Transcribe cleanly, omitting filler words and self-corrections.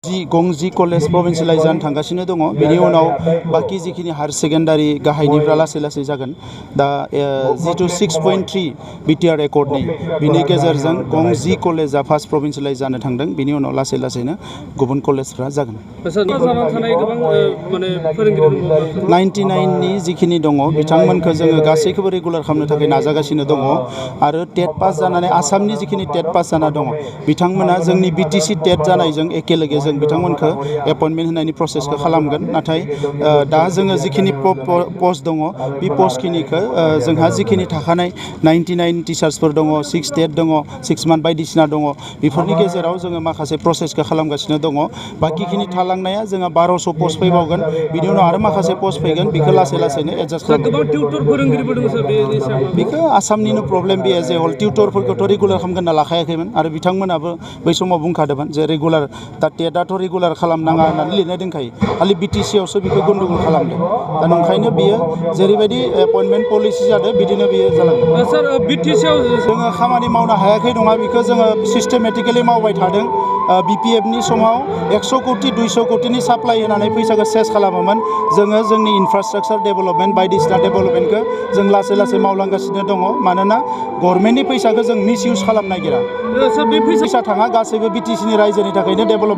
गंजि college provincialise जानो थांगासिनो दङ। बेनि उनाव बाकी जिखिनि हायर सेकेन्डारि गाहायनिफ्रा लासै लासै जागोन। दा जिथु 6.3 बिटिआर एकर्डनि बिनि गेजेरजों गंजि कलेजा फार्स्ट प्रभिन्सियेलाइज जानो थांदों। बिनि उनाव लासै लासैनो गुबुन कलेजफ्रा जागोन। 99नि जिखिनि दङ बिथांमोनखौ जोङो गासैखौबो रेगुलार खालामनो थाखाय नाजागासिनो दङ आरो टेट पास जानानै आसामनि जिखिनि टेट पास जाना दङ बिथांमोना जोंनि बिटिसि टेट जानायजों एखेलगे जों बिथांमोनखौ एपइन्टमेन्ट होनायनि प्रसेसखौ खालामगोन। नाथाय दा जोङो जिखिनि पस्ट दङ बे पस्टखिनिखौ जोंहा जिखिनि थाखानाय 99 टिचार्सफोर दङ, 6 टेट दङ, 6 मान्थ बायदिसिना दङ, बेफोरनि गेजेराव जोङो माखासे प्रसेसखौ खालामगासिनो दङ। बाकिखिनि थालांनाया जोंहा 1200 पस्ट फैबावगोन। बिनि उनाव आरो माखासे पस्ट फैगोन, बेखौ लासै लासैनो एडजास्ट खालामगोन। बेखौ आसामनिनो प्रब्लेम बे एज ए हल टिउटरफोरखौथ' रेगुलार खालामगोन होनना लाखायाखैमोन आरो बिथांमोनाबो बै समाव बुंखादोंमोन जे रेगुलार दा टेटआथ' रेगुलार खालामनाङा होननानै लिरनाय दंखायो, खालि बिटिसिआवसो बेखौ गन्दगल खालामदों। दा नंखायनो बियो जेरैबायदि एपइन्टमेन्ट पलिसि जादों बिदिनो बियो जालांदों। सार बिटिसिआव जोङो खामानि मावनो हायाखै नङा, बेखौ जोङो सिस्टेमेटिकेलि मावबाय थादों। बिपिएफनि समाव 100 कोटि 200 कोटिनि साप्लाइ होनानै फैसाखौ सेस खालामोमोन। जोङो जोंनि इनफ्रास्ट्राक्चार डेभेलपमेन्ट बायदिसिना डेभेलपमेन्टखौ जों लासै लासै मावलांगासिनो दङ। मानोना गभर्नमेन्टनि फैसाखौ जों मिस इउज खालामनो नागिरा। फैसा थाङा गासैबो बिटिसिनि रायजोनि थाखायनो डेभेलपमेन्ट